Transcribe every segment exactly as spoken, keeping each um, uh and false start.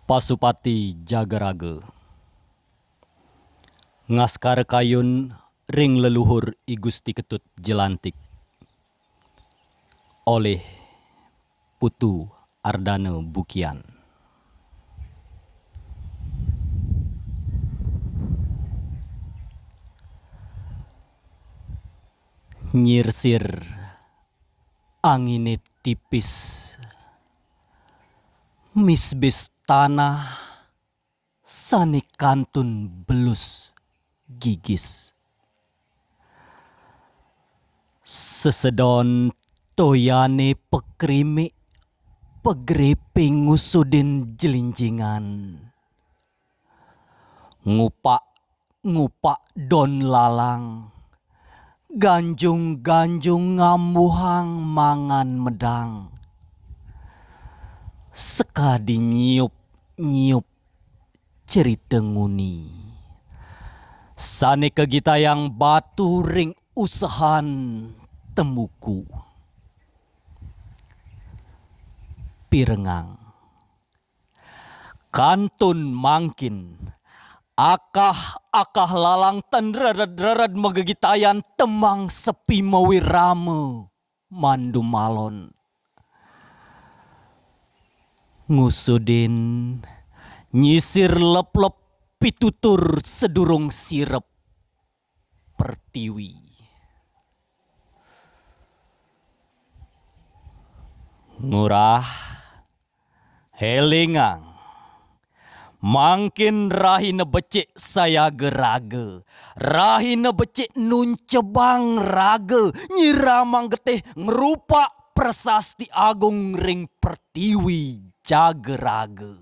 Pasupati Jagaraga. Ngaskar kayun ring leluhur I Gusti Ketut Jelantik. Oleh Putu Ardana Bukian. Nyirsir angine tipis, misbis tanah sane kantun belus gigis. Sesedon toyane pakrimik, pagrepe ngusudin jelinjingan. Ngupak-ngupak don lalang, ganjung-ganjung ngambuhang mangan medang. Sekadi nyiup-nyiup cerita nguni, sane kagitayang batu ring usehan tembuku. Pirengang. Kantun mangkin, akah-akah lalang ten rered-rered magegitayan tembang sepi mawirama mandumalon. Ngusudin nyisir leplep pitutur sedurung sirep pertiwi. Ngurah, elingang. Mangkin rahina becik sayaga raga, rahina becik nuncebang raga, nyiramang getih ngrupak prasasti agung ring pertiwi jaga raga.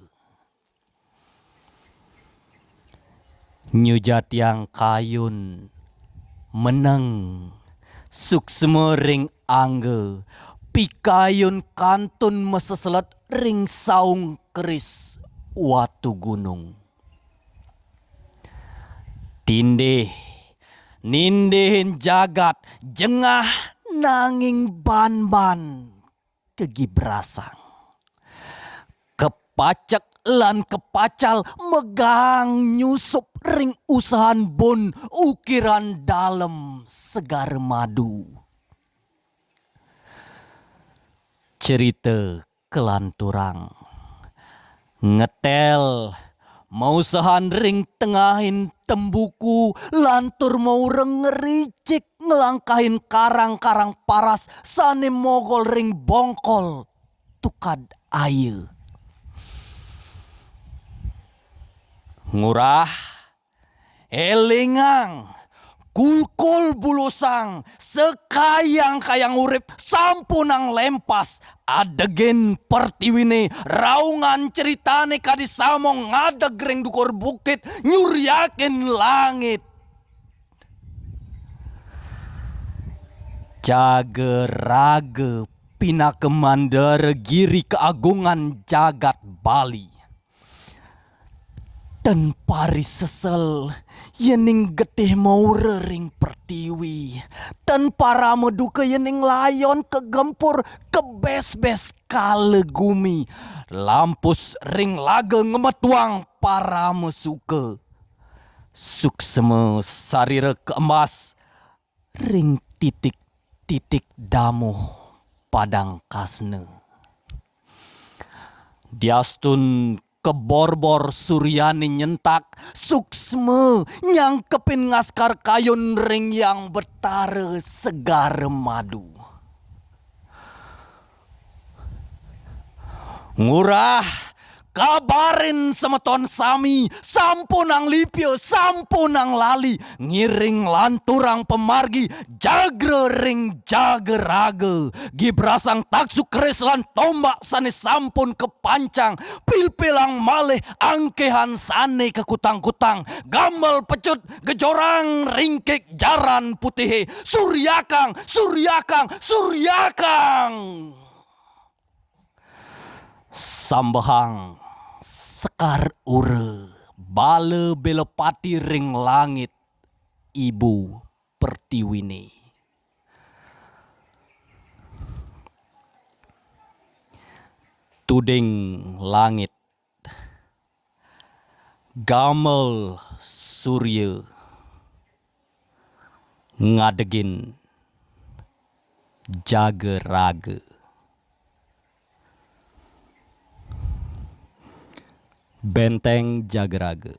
Nyujatiang kayun, meneng, suksma ring angga, pikayun kantun maseselet ring saung keris watu gunung. Tindih, nindihin jagat, jengah nanging banban kagibrasang. Kapacek lan kapacal megang nyusup ring usehan bun ukiran dalem Segara Madu. Cerita kalanturang. Ngetel, mausehan ring tengahin tembuku, lantur maura ngricik nglangkahin karang-karang paras sane mogol ring bongkol tukad aya. Ngurah, elingang, kulkul bulusang, sakayang-kayang urip sampunang lempas, adegin pertiwine, raungan critane kadi samong ngadeg ring dukur bukit, nyuryakin langit. Jaga raga pinaka mandara giri kaagungan jagat Bali. Tan parisesel yening getih maura ring pertiwi, tan parama duka yening layon kagempur kebesbes kala gumi, lampus ring laga ngemetuang parama suka. Suksma sarira kaemas ring titik-titik damuh padang kasna. Diastun kaborbor suryane nyentak, suksma nyangkepin ngaskar kayun ring Hyang Betara Segara Madu. Ngurah, kabarin semeton sami, sampunang lipia, sampunang lali, ngiring lanturang pamargi, jagra ring jaga raga, gibrasang taksu keris lan tombak sane sampun kapancang, pilpilang malih angkihan sane kakutang-kutang, gambel pecut, gejorang ringkik jaran putihe, suryakang, suryakang, suryakang. Sambahang sekar ura, bala bela pati ring langit, ibu pertiwine. Tuding langit, Gamel Surya ngadegin Jagaraga. Benteng Jagaraga.